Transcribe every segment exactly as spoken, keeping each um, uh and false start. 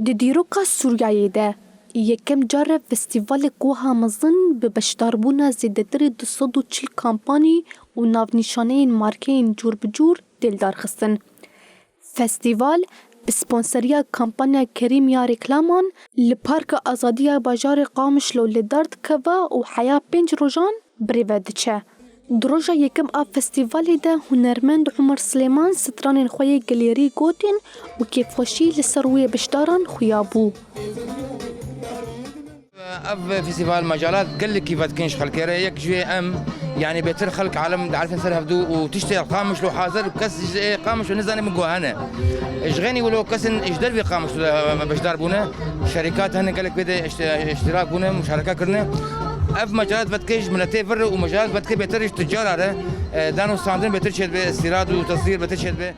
Di dîroka Sûriyeyê de yekem car e festîvalek wiha mezin bi beşdarbûna zêdetirî du sed û çil kampanî û navnîşaneyên markeyên cûr bi cûr tê lidarxistin. Festîval bi sponseriya kampanya Kerîm ya Reklaman li Parka Azadiya bajarê Qamişlo li dar dikeve û heya pênc rojan bi rê ve diçe. Di roja yekem a festîvalê de hunermend Omer Silêman stranên xwe yê gelêrî gotin û kêfxweşî li ser wê beşdaran xuya bû. Ev festîval mecalat gelekî vedikin ji xelkê re. Yek ji wê em, yanî bêtir xelk alem dielifin ser hevdû û tiştê li Qamişlo hazir, kes ji Qamişlo nizane min ku hene. Ji xênî wilo kesên ji dervê Qamişlo de beşdar bûne. Şerîkat hene gelek vê de îşte-, îştirak bûne, muşareke kirine. Ev mecalat vedike ji miletê vir û mecalat vedike bêtir ji ticara re, e, dan û standin bêtir çêdibe, îstîrad û tesdîr bêtir çêdibe.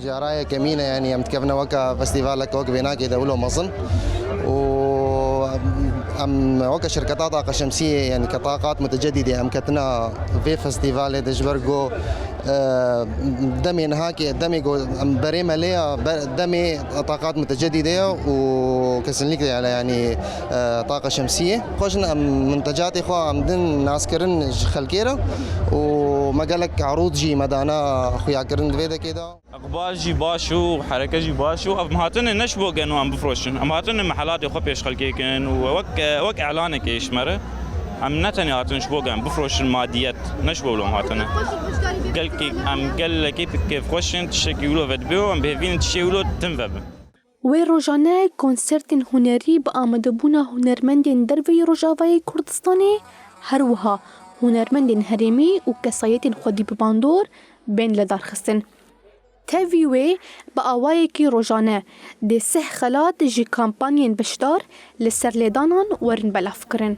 Carayeke mîne, yanî em dikevine weke festîvaleke wek vênakê de wilo mezin û em weke şirketa Taqa Şemsiyê, yanî ke Taqat Mutecedîdê em ketine vê festîvalê de ji ber ku, e, demê niha ke demê ku em berê me lê ya, be-, demê Taqat Mutecedîdê ye û kesinlikle, yanî, e, Taqa Şemsiyê. Xweş in em muntecatê xwe em din naskirin ji xelkê re û me gelek erûd jî me dana xuyakirin di vê dekê de. Iqbal jî baş û hereke jî baş û ev em hatine ne ji bo geno em bifroşin. Em hatine mehelatê xwe pêş xelkê kin û wek, wek elanekê ji me re. Em ne tenê hatin ji bo em bifroşin madiyet, ne ji bo wilo em hatine. Gelkî, em gelekî kêfxweş in, tiştekî wilo vedibe û em bihêvînin tiştê wilo tim vebe. Wê rojane konsertên hunerî bi amadebûna hunermendên derveyî Rojavayê Kurdistanê, her wiha hunermendên herêmî û kesayetên xwedî bi bandor bên lidarxistin. Tevî wê bi awayekî rojane dê sih xelat ji kampanyên beşdar li ser lêdanan werin belavkirin.